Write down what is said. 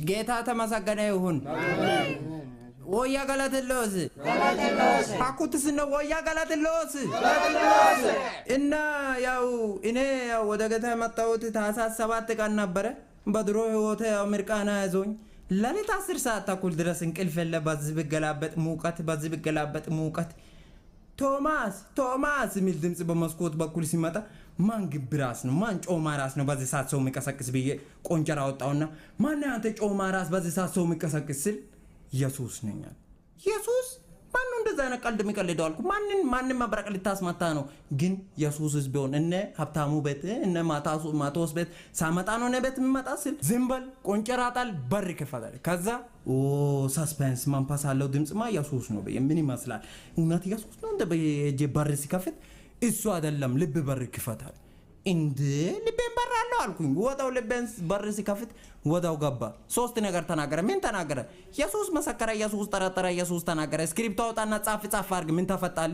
ጌታ ተመሰገነ ይሁን። ወያ ገለትሎስ አኩትስ ነው ወያ ገለትሎስ። እና ያው እኔ ያው ወደ ጌታ የመጣሁት ታህሳስ 7 ቀን ነበረ። በድሮ ህይወቴ ያው ምርቃና ያዞኝ ሌሊት 10 ሰዓት ተኩል ድረስ እንቅልፍ የለ። በዚህ ብገላበጥ ሙቀት፣ በዚህ ብገላበጥ ሙቀት። ቶማስ ቶማስ የሚል ድምፅ በመስኮት በኩል ሲመጣ ማን ግብ ራስ ነው፣ ማን ጮማ ራስ ነው በዚህ ሰዓት ሰው የሚቀሰቅስ ብዬ ቆንጨራ ወጣውና ማን አንተ ጮማ ራስ በዚህ ሰዓት ሰው የሚቀሰቅስ ስል ኢየሱስ ነኝ አለ። ኢየሱስ ማን ነው እንደዛ አይነት ቀልድ የሚቀልደው አልኩ። ማንን ማንን መብረቅ ልታስመታ ነው? ግን ኢየሱስስ ቢሆን እነ ሀብታሙ ቤት እነ ማቴዎስ ቤት ሳመጣ ነው እነ ቤት የሚመጣ ስል ዝም በል ቆንጨራ ጣል፣ በር ይከፈታል። ከዛ ኦ suspense መንፈስ አለው ድምፅማ ኢየሱስ ነው ብዬ ምን ይመስላል እውነት ኢየሱስ ነው እንደ ሄጄ በር ሲከፍት እሱ አይደለም ልብ በር ይከፈታል። እንዴ ልቤን በር አለው አልኩኝ። ወዳው ልቤን በር ሲከፍት ወዳው ገባ። 3 ነገር ተናገረ። ምን ተናገረ? ኢየሱስ መሰከረ፣ ኢየሱስ ጠረጠረ፣ ኢየሱስ ተናገረ። እስክሪብቶ አውጣና ጻፍ ጻፍ አድርግ። ምን ተፈጣለ?